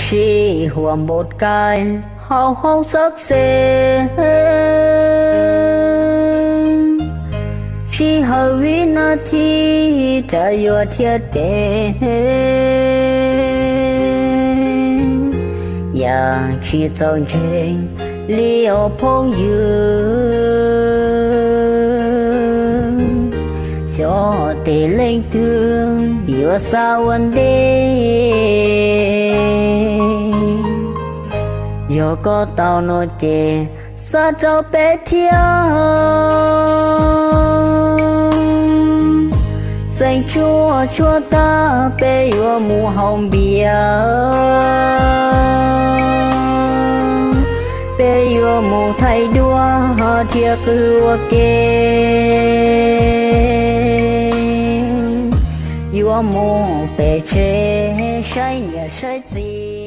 Sib huam npaum kais hauv hoob xab xees, sij hawm vib nab thib cas yuav dhia ces, yam tsis txaus ntseeg li os phooj ywg. Xyov tej leej twg yuav xav ua ntej, yog koj tau no ces xa rau peb thiab. Xeem tsuaj tshuab tag peb yuav mus haus npias, peb yuav mus thaij duab thiab qw ua ke, yuav mus pem tsev saib niam saib txiv.